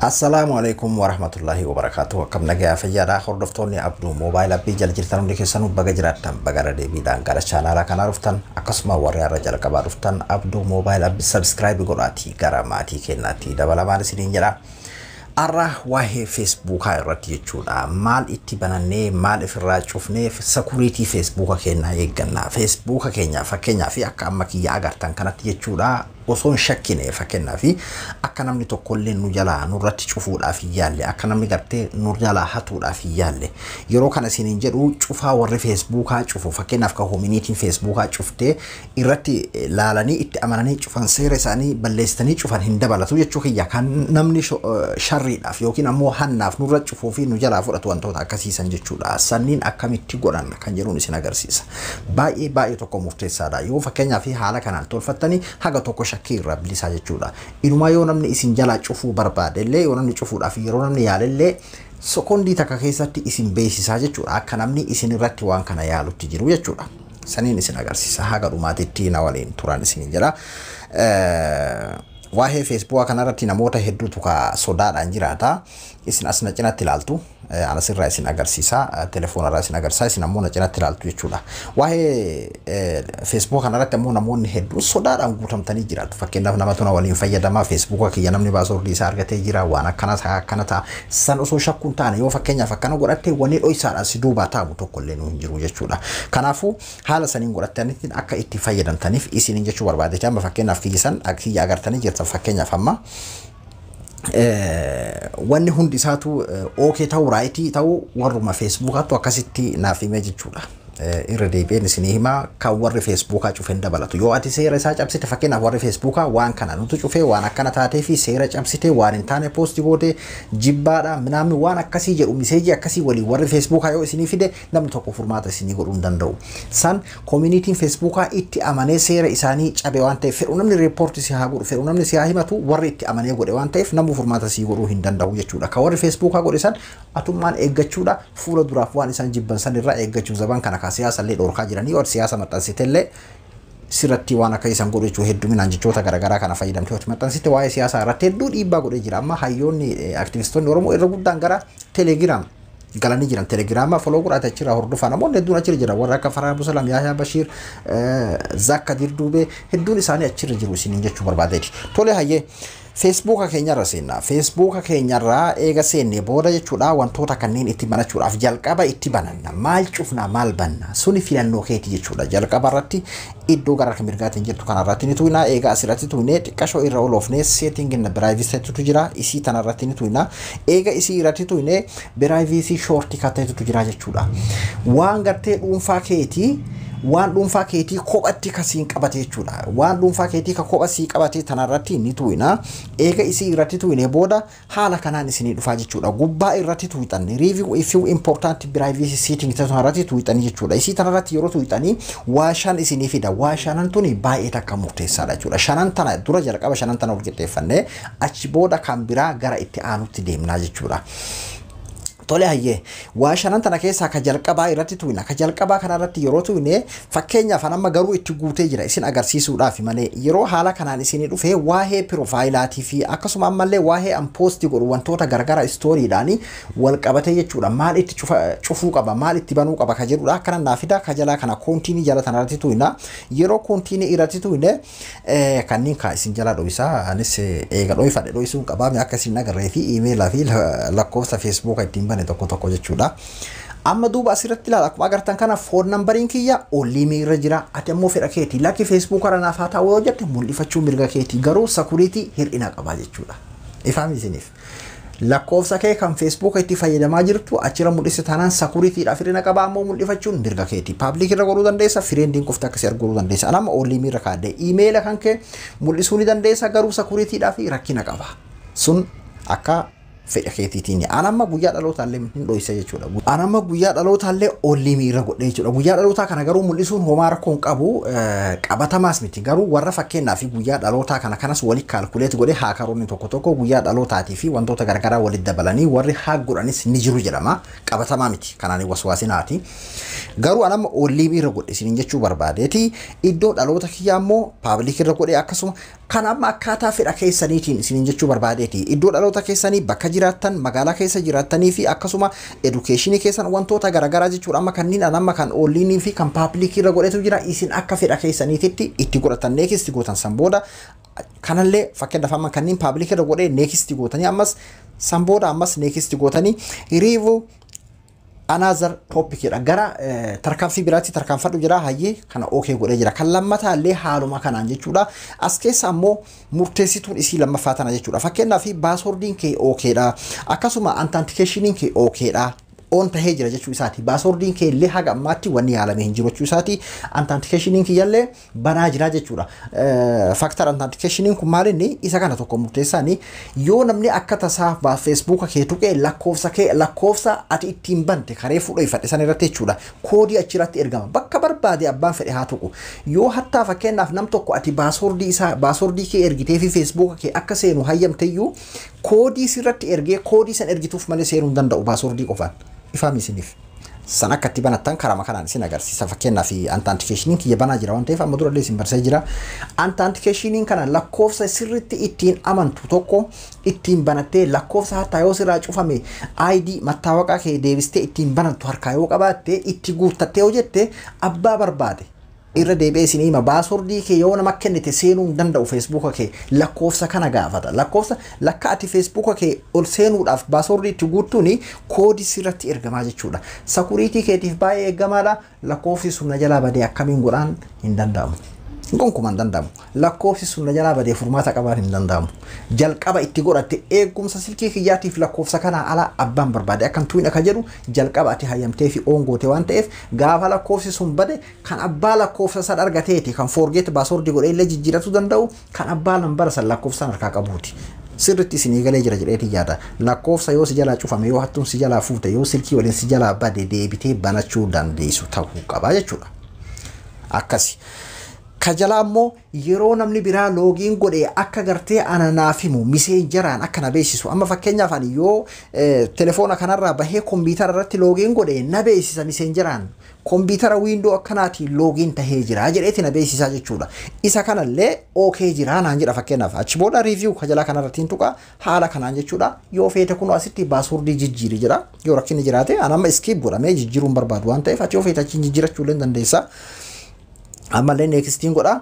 Assalaamu alaikum warahmatullahi wabarakatuh. Akkam nagayaa fayyaadha? Hordoftoonni Abduu Mobile App jala jirtan hundi keessanuu, baga jiraattan, baga irra deebiidhaan gara chaanaalaa kanaa dhuftan. Akkasuma warri har'a jalqabaa dhuftan, Abduu Mobile App subscribe godhaatii gara maatii keenyaatti dabalamaan isiniin jedha. Har'a waa'ee Feesbuukaa irratti jechuudha. Maal itti banannee, maal ofirraa cufnee security Feesbuuka keenyaa eegganna? Feesbuuka keenya fakkeenyaa fi akka amma kiyya agartan kanatti jechuudha. Osoo hin shakkine, fakkeenyaa fi akka namni tokkollee nu jalaa nurratti cufuudhaaf hin yaalle, akka namni gartee nu jalaa hatuudhaaf hin yaalle. Yeroo kana isiniin jedhu, cufaa warri Feesbuukaa cufu, fakkeenyaaf kan communityn Feesbuukaa cuftee irratti laalanii itti amananii cufan, seera isaanii balleessitanii cufan hin dabalatu jechuu kiyya. Kan namni sharriidhaaf yookiin ammoo hannaaf nurra cufuu fi nu jalaa fudhatu, wantoota akkasiisan jechuudha. Sanniin akkamitti godhan kan jedhuun isin agarsiisa. Baay'ee baay'ee tokko murteessaadha. Yoo fakkeenyaaf haala kanaan tolfattanii, haga tokko shakkii irraa bilisaa jechuudha. Inumaa yoo namni isin jalaa cufuu barbaade illee, yoo namni cufuudhaaf yeroo namni yaalellee, sekoondii takka keessatti isin beeksisaa jechuudha. Akka namni isin irratti waan kana yaalutti jiru jechuudha. Saniin isin agarsiisa. Haga dhumaatitti na waliin turan isiniin jedha. Waa'ee Feesbuukaa kanarratti namoota hedduutu ka sodaadhaan jiraata. Isin as na cinatti ilaaltu. Anasirraa isin agarsiisa. Telefoonarraa isin agarsiisa. Isin ammoo na cinatti ilaaltu jechuudha. Waa'ee Feesbuukaa kanarratti ammoo namoonni hedduun sodaadhaan guutamtanii jiraatu. Fakkeenyaaf, namatu na waliin fayyadama. Feesbuuka kiyya namni passwordii isaa argatee jira. Waan akkana ta'a, akkana ta'a. San osoo shakkuun taane, yoo fakkeenyaaf akkana godhatte, wanni dho'isaadhaan si duubaa taa'u tokko illee nu hin jiru jechuudha. Kanaafuu haala saniin godhattanitti akka itti fayyadamtaniif isiniin jechuu barbaade. Amma fakkeenyaaf kiyya san kiyya agartanii jirtan, fakkeenyaaf amma wanni hundi isaatu okay ta'uu, right ta'uu, warruma Feesbuukaattu akkasitti naaf himee jechuudha. Irra deebi'een isinii himaa, kan warri Feesbuukaa cufeen dabalatu. Yoo ati seera isaa cabsite, fakkeenyaaf warri Feesbuukaa waan kana nutu cufee, waan akkana taatee fi seera cabsite, waan hin taane post goote, jibbaadha minaamni waan akkasii jedhu, message akkasii waliin warri Feesbuukaa yoo isinii fide, namni tokko furmaata isinii godhuu hin danda'u. San communityn Feesbuukaa itti amanee seera isaanii cabe waan ta'eef, fedhu namni report si haa godhu, fedhu namni si haa himatu, warri itti amanee godhe waan ta'eef, namni furmaata sii godhuu hin danda'u jechuudha. Kan warri Feesbuukaa godhe san atummaan eeggachuudha, fuula duraaf waan isaan jibban san irraa eeggachuu. Zaban kana ka siyaasa illee dhorkaa jiranii, warri siyaasa maxxansitellee sirratti waan akka isaan godhu jechuu. Hedduminaan jechoota garaagaraa kana fayyadamtee hojii maxxansite, waa'ee siyaasaa irratti hedduu dhiibbaa godhee jira. Amma hayyoonni, aktivistoonni Oromoo irra guddaan gara Telegiraam galanii jiran. Telegiraama follow godhate, achirraa hordofaa. Namoonni hedduun achirra jira, warra akka Farhaan Abdusalaam, Yaayaa Bashiir, Zakka Dirduubee, hedduun isaanii achirra jiru isiniin jechuu barbaadeeti. Tole, hayyee, Feesbuuka keenyarra seenna. Feesbuuka keenyarraa eega seenne booda jechuudha, wantoota kanneen itti banachuudhaaf jalqaba itti bananna. Maal cufna, maal banna? Suni filannoo keeti jechuudha. Jalqaba irratti iddoo gara harka mirgaatiin jirtu kanarratti ni tuqna. Eega asirratti tuqnee, xiqqashoo irra oloofnee, setting and privacytu jira. Isii tanarratti ni tuqna. Eega isii irratti tuqnee, privacy shortcutitu jira jechuudha. Waan gartee dhuunfaa keetii, waan dhuunfaa keetii kophatti kasiin qabate jechuudha. Waan dhuunfaa keetii ka kopha sii qabate tanarratti ni tuqna. Eega isii irratti tuqne booda, haala kanaan isinii dhufaa jechuudha. Gubbaa irratti tuqxan, review a few important privacy setting tanarratti tuqxanii jechuudha. Isii tanarratti yeroo tuqxanii, waa shan isinii fida. Waa shanan tuni baay'ee takka murteessaadha jechuudha. Shanan tana dura, jalqaba shanan tana ol qixxeeffannee, achi booda kan biraa gara itti aanutti deemnaa jechuudha. Tole, hayyee, waa shanan tana keessaa ka jalqabaa irratti tuqna. Ka jalqabaa kana irratti yeroo tuqne, fakkeenyaaf amma garuu itti guutee jira isin agarsiisuudhaaf malee, yeroo haala kanaan isinii dhufee, waa'ee profileaatii fi akkasuma ammallee waa'ee an post godhu, wantoota garagara storydhaan wal qabatee jechuudha. Maal itti cufuu qaba, maal itti banuu qaba ka jedhudha. Akkana naa fida. Ka jalaa kana continue jala tana irratti tuqna. Yeroo continue irratti tuqne, kanneen ka isin jalaa dho'isaa, anis eega dho'ifadhe dho'isuun qabaame akka isin agarree fi iimeelaa fi lakkoofsa Feesbuuka ittiin bane tokko tokko jechuudha. Amma duuba asirratti ilaala, akkuma agartan kana phone numberiin kiyya only me irra jira. Ati ammoo fedha keetii, lakki, Feesbuuk irra naaf haa ta'u yoo jette, mul'ifachuu mirga keetii, garuu security hir'ina qaba jechuudha. Ifaam isiniif. Lakkoofsa kee kan Feesbuuka itti fayyadamaa jirtu achirra mul'ise taanaan, securitydhaaf hir'ina qaba, ammoo mul'ifachuun mirga keetii. Public irra godhuu dandeessa, friendiin qofti akkasii arguu dandeessa. Anamma only me irra kaadde, iimeela kan kee mul'isuu ni dandeessa, garuu securitydhaaf rakkina qaba. Sun akka Fedha keetiitiin. An amma guyyaa dhalootaallee hin dhoysa jechuudha. An amma guyyaa dhalootaallee only me irra godhee jechuudha. Guyyaa dhalootaa kana garuu mul'isuun homaa rakkoo hin qabu, qabatamaas miti. Garuu warra fakkeenyaa fi guyyaa dhalootaa kana kanas walitti calculate godhee hackeroonni tokko tokko guyyaa dhalootaatii fi wantoota garagaraa walitti dabalanii warri hack godhanis ni jiru jedhama. Qabatamaa miti. Kanaan waswaasinaati. Garuu an amma only me irra godhe isiniin jechuu barbaadeeti. Iddoo dhaloota kiyyaa immoo public irra godhee, akkasuma kan amma akkaataa fedha keessaniitiin isiniin jechuu barbaadeeti. Iddoo dhaloota keessanii, bakka jiraattan, magaalaa keessa jiraattanii fi akkasuma educationii keessan, wantoota garaagaraa jechuudha. Amma kanneen an amma kan only fi kan public irra godhetu jira. Isin akka fedha keessaniititti itti godhatan, next gootan. San booda kanallee fakkeenyaaf amma kanneen public irra godhee next gootanii, ammas san booda ammas next gootanii, review another topic jedha. Gara tarkaanfii biraatti tarkaanfadhu jira. Hayyee, kana okay godhee jira. Kan lammataa illee haaluma kanaan jechuudha. As keessa ammoo murteessituun isii lammaffaa tana jechuudha. Fakkeenyaaf passwordiin kee okaydha, akkasuma authenticationiin kee okaydha, on tahee jira jechuu isaati. Passwordiin kee illee haga ammaatti wanni yaalame hin jiru jechuu isaati. Authenticationiin kiyyallee banaa jira jechuudha. Factor authenticationiin kun maal inni isa kana tokko murteessaani, yoo namni akka tasaa Facebooka kee tuqee lakkoofsa kee, lakkoofsa ati ittiin bante karee fuudhee san irratti jechuudha. Koodii achirratti ergama. Bakka barbaade abbaan fedhe haa tuqu. Yoo hattaa fakkeenyaaf nam tokko ati passwordii isaa, passwordii kee ergitee fi Facebooka kee akka seenu hayyamteyyuu, koodii sirratti ergee koodii san ergituuf malee seenuu hin danda'u passwordii qofaan. Ifaami isiniif. San akka itti banattan karama kanaan isin agarsiisa. Fakkeenyaaf authenticationiin kiyya banaa jira waan ta'eef amma durallee isin barsiisee jira. Authenticationiin kana lakkoofsa sirritti ittiin amantu tokko ittiin banattee, lakkoofsa hattaa yoo sirraa cufame ID mattaawaqaa kee deebistee ittiin banattu harkaa yoo qabaatte, itti guuttattee yoo jette, abbaa barbaade irra deebi'ee isin hima, passwordii kee yoo nama kennite seenuu hin danda'u. Facebooka kee lakkoofsa kana gaafata. Lakkoofsa lakka ati Facebooka kee ol seenuudhaaf passwordii itti guuttuuni koodii sirratti ergamaa jechuudha. Security keetiif baay'ee eegamaadha. Lakkoofsi sun na jalaa badee akkamiin godhaan? Hin danda'amu. Gonkumaa hin danda'amu. Lakkoofsi sun na jalaa badee furmaata qabaan hin danda'amu. Jalqaba itti godhatte eegumsa silkii kiyyaatiif lakkoofsa kanaa ala abbaan barbaade akkan tuyin akka jedhu jalqaba ati hayyamtee fi on goote waan ta'eef, gaafa lakkoofsi sun bade kan abbaa lakkoofsa san argateeti kan forget passwordii godhee illee jijjiirachuu danda'u, kan abbaa lambara san lakkoofsa san harkaa qabuuti. Sirriitti isinii galee jira jedheeti yaada. Lakkoofsa yoo si jalaa cufame, yoo hattuun si jalaa fuute, yoo silkii waliin si jalaa bade deebitee banachuu dandeessu ta'uu qaba jechuudha. Akkasi. Ka jalaa immoo yeroo namni biraa login godhe akka gartee ana naaf himu, Messengeraan akka na beeksisu. Amma fakkeenyaaf ani yoo telefoona kanarraa bahee kompiitara irratti login godhe na beeksisa Messengeraan. Kompiitara Window akkanaatiin login tahee jira jedheeti na beeksisaa jechuudha. Isa kanallee okay jira naan jedha fakkeenyaaf. Achi booda review ka jalaa kanarratti hin tuqa haala kanaan jechuudha. Yoo feete kun asitti passwordii jijjiiri jedha. Yoo rakkinni jiraate an amma skip godhamee jijjiiruun barbaadu waan ta'eef, achi yoo feete achiin jijjiirachuu illee dandeessa. Ammallee nextiin godha.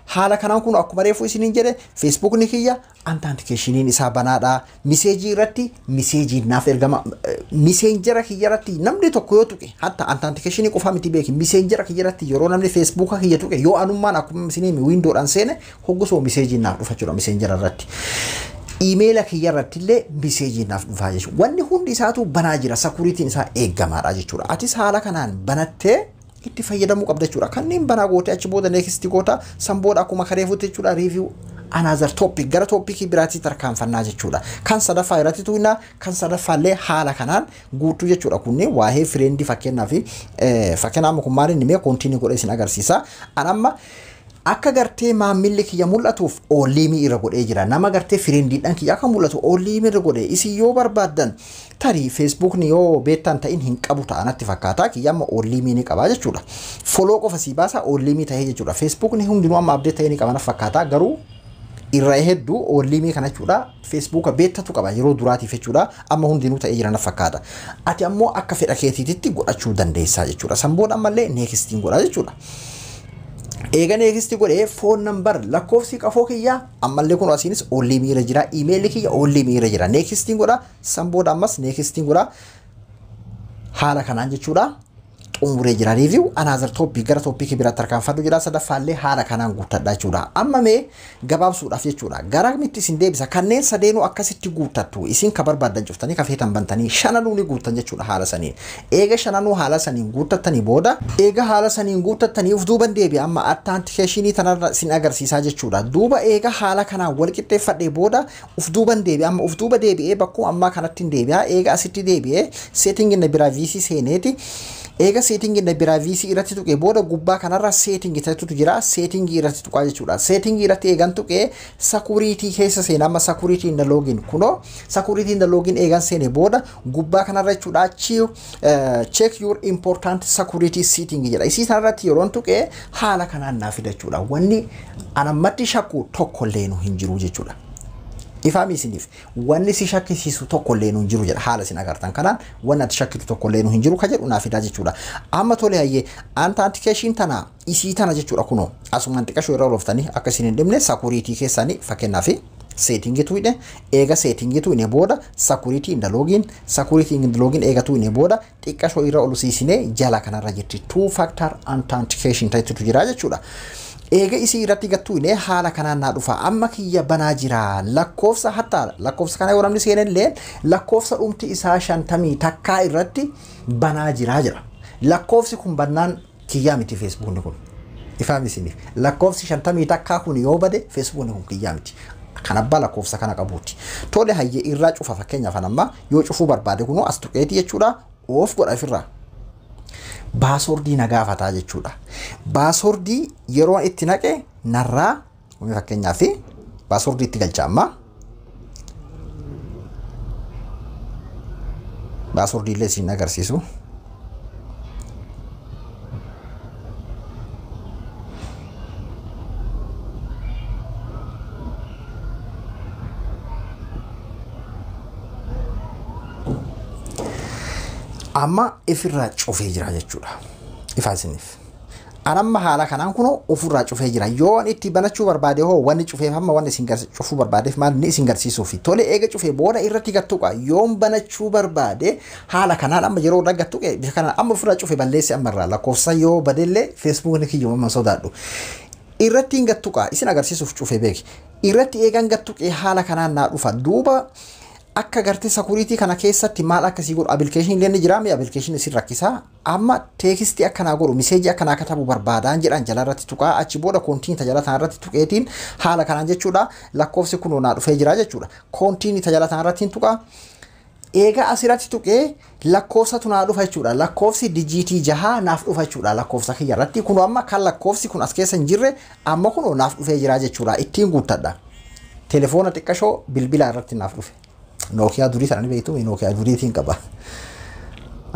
Haala kanaan kun akkuma reefu isiniin jedhe, Facebookni kiyya authenticationiin isaa banaadha. Messageii irratti messageiin naaf ergama. Messengera kiyya irratti namni tokko yoo tuqe, hatta authenticationii qofaa miti beeki, Messengera kiyya irratti yeroo namni Facebooka kiyya tuqe, yoo anummaan akkuma isiniin Windowdhaan seene, hoggusoo messageiin naaf dhufa jechuudha Messengera irratti. Emaila kiyya irratti illee messageiin naaf dhufaa jechuudha. Wanni hundi isaatu banaa jira. Securityn isaa eeggamaadha jechuudha. Atis haala kanaan banattee itti fayyadamuu qabda jechuudha. Kanneen banaa gootee achi booda next goota. San booda akkuma kareefutti jechuudha, review another topic, gara topicii biraatti tarkaanfannaa jechuudha. Kan sadaffaa irratti tuqnaa, kan sadaffaallee haala kanaan guutuu jechuudha. Kunneen waa'ee friendii fakkeenyaa fi fakkeenyaa kun maal inni mee continue godhee isin agarsiisa. An amma akka gartee maamilli kiyya mul'atuuf only me irra godhee jira. Nama gartee friendiidhaan kiyya akka mul'atu only me irra godhee. Isin yoo barbaaddan tarii Facebookni yoo beektan ta'in hin qabu ta'a natti fakkaata. Kiyya amma only me ni qaba jechuudha. Follow qofa sii baasa, only me ta'ee jechuudha. Facebookni hundinuu amma update ta'ee ni qaba natti fakkaata, garuu irra hedduu only me kana jechuudha. Facebooka beektatu qaba yeroo duraatiif jechuudha. Amma hundinuu ta'ee jira natti fakkaata. Ati ammoo akka fedha keetiitti godhachuu dandeessaa jechuudha. San booda ammallee nextiin godha jechuudha. Eega next godhee, phone number, lakkoofsi qafoo kiyyaa ammallee kun asiinis only me irra jira. Emailli kiyya only me irra jira. Nextiin godha. San booda ammas nextiin godha. Haala kanaan jechuudha. Xumurree jirra jechuudha. Amma Xumuree jira. Review another topic, gara topic biraatti tarkaanfadhu jira. Sadaffaallee haala kanaan guuttadha jechuudha. Amma mee gabaabsuudhaaf jechuudha. Gara mitti isin deebisa. Kanneen sadeenuu akkasitti guuttattu. Isin ka barbaaddan cuftanii, ka feetan bantanii, shananuu ni guuttan jechuudha haala saniin. Eega shananuu haala saniin guuttattanii booda, eega haala saniin guuttattanii uf duuban deebi'a, amma authentication tanarra isin agarsiisaa jechuudha. Duuba eega haala kanaan wal qixxeeffadhee booda uf duuban deebi'a. Amma uf duuba deebi'ee bakkuma ammaa kanatti hin deebi'a. Eega asitti deebi'ee setting and privacy seeneeti. Eega setting and privacy irratti tuqee booda gubbaa kanarra setting ta'etu jira. Setting irratti tuqaa jechuudha. Setting irratti eegan tuqee security keessa seena. Amma security and login, kunoo security and login eegan seene booda gubbaa kanarra jechuudha, "Check your important security setting" jedha. Isii sanarratti yeroon tuqee haala kanaan naa fida jechuudha. Wanni anammatti shakku tokkollee nu hin jiru jechuudha. Ifaami isiniif? Wanni si shakkisiisu tokkollee nu hin jiru jedha. Haala isin agartan kanaan wanni ati shakkitu tokkollee nu hin jiru ka jedhu naa fidaa jechuudha. Amma tole, hayyee, authentication tana, isii tana jechuudha. Kunoo asumaan xiqqashoo irra olooftanii akka isin hin dhibne security keessanii, fakkeenyaaf settingitu hidhe. Eega settingitu hidhe booda security and login, security and login eegatu hidhe booda xiqqashoo irra ol siisinee jala kanarra jirti, two factor authentication ta'etu jira jechuudha. Eega isii irratti gattuu illee haala kanaan naa dhufa. Amma kiyya banaa jira. Lakkoofsa hattaa lakkoofsa kana yoo namni seenellee lakkoofsa dhumti isaa 51 irratti banaa jira jira. Lakkoofsi kun bannaan kiyyaa miti Feesbuukni kun. Ifaan isiniif? Lakkoofsi 51 kun yoo bade Feesbuukni kun kiyyaa miti. Kan abbaa lakkoofsa kana qabuuti. Tole, hayyee, irraa cufa. Fakkeenyaaf amma yoo cufuu barbaade kunoo as tuqeeti jechuudha. Off godha ofirraa. Passwordii na gaafataa jechuudha. Passwordii yeroon itti naqe narraa, fakkeenyaaf passwordii itti galcha amma. Passwordii illee isin agarsiisu. Amma ifirraa cufee jira jechuudha. Ifaa isiniif? Anamma haala kanaan kunoo ofirraa cufee jira. Yoo ani itti banachuu barbaade hoo, wanni cufeef amma wanni isin cufuu barbaadeef maal inni isin garsiisuufi. Tole, eega cufee booda irratti gattuqa. Yoon banachuu barbaade haala kanaan amma yeroo irra gattuqe bifa kanaan amma ofirraa cufee balleesse. Amma irraa lakkoofsa yoo badellee Feesbuukni kiyyuma amma sodaadhu. Irratti hin gattuqa, isin agarsiisuuf cufee beeki. Irratti eegan gattuqee haala kanaan naa dhufa. Duuba akka gartee security kana keessatti maal akkasii godhu, application illee ni jira, mi application isin rakkisaa. Amma textii akkanaa godhu, messageii akkanaa katabu barbaadaan jedhan jala irratti tuqaa. Achi booda continue tajala kana irratti tuqeetiin haala kanaan jechuudha, lakkoofsi kun naa dhufee jira jechuudha. Continue tajala kana irratti tuqaa. Egaa asirratti tuqee lakkoofsatu naa dhufa jechuudha. Lakkoofsi digitii 6 naaf dhufa jechuudha lakkoofsa kiyya irratti. Kun amma kan lakkoofsi kun as keessa hin jirre amma kun naaf dhufee jira jechuudha. Ittiin guuttadha. Telefoona xiqqashoo bilbila irratti naaf dhufe. Nookiyaa durii sana ni beektu, Nookiyaa duriitiin qaba.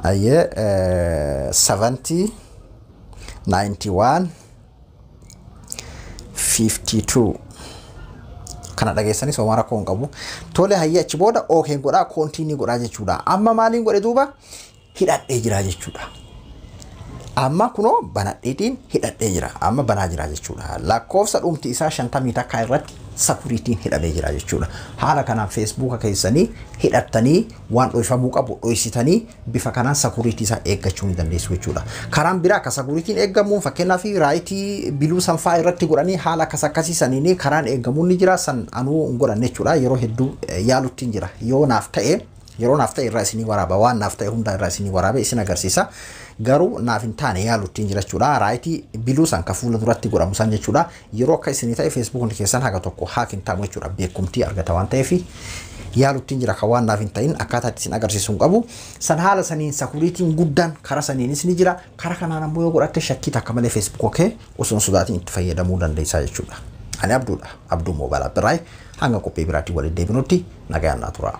Ayyee, 70 91 52 kana dhageessanii somaa rakkoo hin qabu. Tole, hayyee, achi booda okayn godhaa, continue godhaa jechuudha. Amma maaliin godhe duuba? Hidhadhee jira jechuudha. Amma kunoo banadheetiin hidhadhee jira. Amma banaa jira jechuudha. Lakkoofsa dhumti isaa 51 irratti securityn hidhamee jira jechuudha. Haala kanaan Feesbuuka keessanii hidhattanii, waan dhoyfamuu qabu dhoysitanii, bifa kanaan security isaa eeggachuu ni dandeessu jechuudha. Karaan biraa akka securityn eeggamuun, fakkeenyaaf rightii blue sanfaa irratti godhanii haala akkas akkasii saniin karaan eeggamuun ni jira. San anuu hin godhanne jechuudha. Yeroo hedduu yaaluttiin jira. Yoo naaf ta'e, yeroo naaf ta'e irraa isinii waraaba. Waan naaf ta'e hunda irraa isinii waraabe isin agarsiisa. Garuu naaf hin taane, yaaluttiin jira jechuudha. Rightii blue san ka fuula duratti godhamu san jechuudha. Yeroo akka isinii ta'e Feesbuukni keessan haga tokko hack hin ta'amu jechuudha. Beekumtii argata waan ta'eef yaaluttiin jira. Kan waan naaf hin ta'in akkaataa itti isin agarsiisuu hin qabu. San haala saniin securityn guddaan karaa saniinis ni jira. Karaa kanaan ammoo yoo godhatte shakkii takka malee Feesbuuk kee osoo hin sodaatin itti fayyadamuu dandeessaa jechuudha. Ani Abduudha. Abduu Moobaayil Abdiraayi. Hanga qophii biraatti waliin deebinutti nagayaan naa tura.